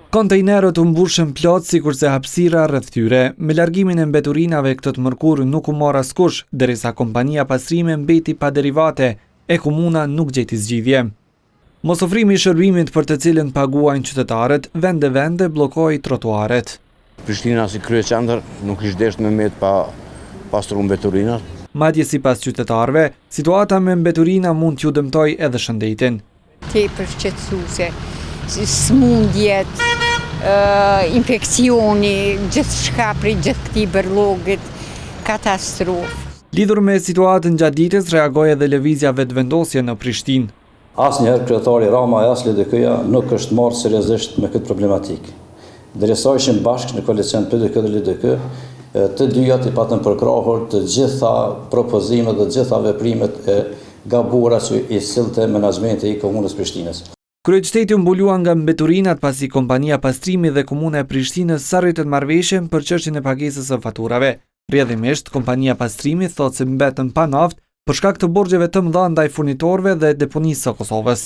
Kontejnerët u mbushën plot sikurse hapësira rreth tyre. Me largimin e mbeturinave këtë të mërkurë nuk u mor askush, derisa kompania Pastrime mbeti pa derivate, e komuna nuk gjeti zgjidhje. Mosofrimi i shërbimit për të cilën paguajnë qytetarët, vende-vende bllokoi trotuaret. Prishtina si kryeqendër nuk ish desht me met pa pastru mbeturinat. Madje sipas qytetarëve, situata me mbeturina mund t'ju dëmtojë edhe shëndetin. Tepër shqetësuese, sëmundjet, infeksioni, gjithçka prej gjithë këtij bërllogit, katastrofë. Lidhur me situatën gjatë ditës reagoi edhe Lëvizja Vetëvendosje në Prishtinë. Asnjëherë kryetari Rama e as LDK-ja nuk është marrë seriozisht me këtë problematikë. Derisa ishin bashkë në koalicion PDK dhe LDK, të dyjat i patën përkrahur të gjitha propozimet dhe të gjitha veprimet e gabuara që i sillte menaxhmenti i Komunës Prishtinës. Kryeqyteti u mbulua nga mbeturinat pasi kompania Pastrimi dhe Komuna e Prishtinës s'arritën marrëveshjen për çështjen e pagesës së faturave. Rrjedhimisht, kompania Pastrimi thotë se mbetën pa naftë për shkak të borxheve të mëdha ndaj furnitorëve dhe deponisë së Kosovës.